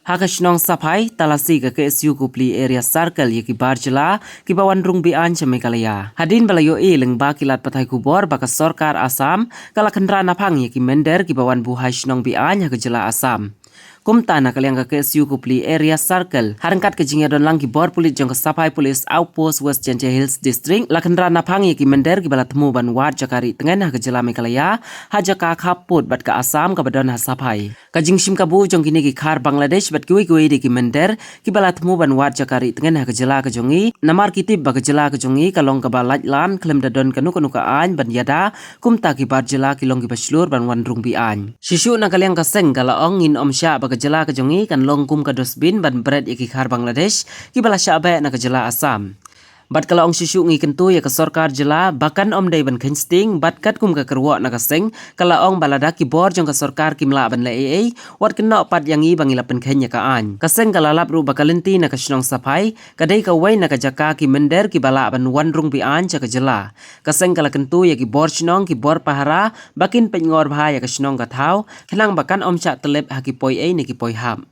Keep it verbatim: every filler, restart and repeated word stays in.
Ha ka shnong Saphai, talasi ka K S U Kopili Area Circle ïa ki bar jylla kiba wan rung be-aiñ sha Meghalaya. Hadien ba la ïohi lyngba ki lad pathai khubor ba ka sorkar Assam ka la kynrad naphang ïa ki mynder kiba wan buhai shnong be-aiñ ha ka jylla Assam. Kumta na ka liang ka K S U Kopili Area Circle, ha ryngkat ka jingïadon lang ki bor pulit jong ka Saphai Police Outpost West Jaintia Hills District, la kynrad naphang ïa ki mynder kiba la thmu ban wad jaka rieh tngen ha ka jylla Meghalaya, ha jaka khappud bad ka Assam kaba don ha Saphai. Ka jingshim kabu jong kine ki khar Bangladesh bad kiwei kiwei de ki mynder kiba la thmu ban wad jaka rieh tngen ha ka jylla ka jong ngi, namar ki tip ba ka jylla ka jong ngi ka long kaba laitlan khlem da don kano kano ka aiñ ban ïada, kumta ki bar jylla ki long kiba shlur ban wan rung be-aiñ. Shuh shuh na ka liang ka seng ka la ong, ngin ym shah ba ka jylla ka jong ngi kan long kum ka dustbin ban bret ïa ki khar Bangladesh kiba la shah beh na ka jylla Assam. Bad ka la ong, shuh shuh ngi kyntu ïa ka sorkar jylla ba kan ym dei ban kheiñ sting, bad katkum ka kyrwoh na ka seng ka la ong ba lada ki bor jong ka sorkar kim lah ban leh ei ei, wat kynnoh pat ïa ngi ba ngi la pynkheiñ ïa ka aiñ. Ka seng ka la lap ruh ba ka lynti na ka shnong Saphai ka dei kawei na ka jaka ki mynder kiba lah ban wan rung be-aiñ sha ka jylla. Ka seng ka la kyntu ïa ki bor shnong, ki bor pahara ba kin peit ngor bha ïa ka shnong ka thaw, khnang ba kan ym shah tyllep ha ki poi ei ne ki poi hap.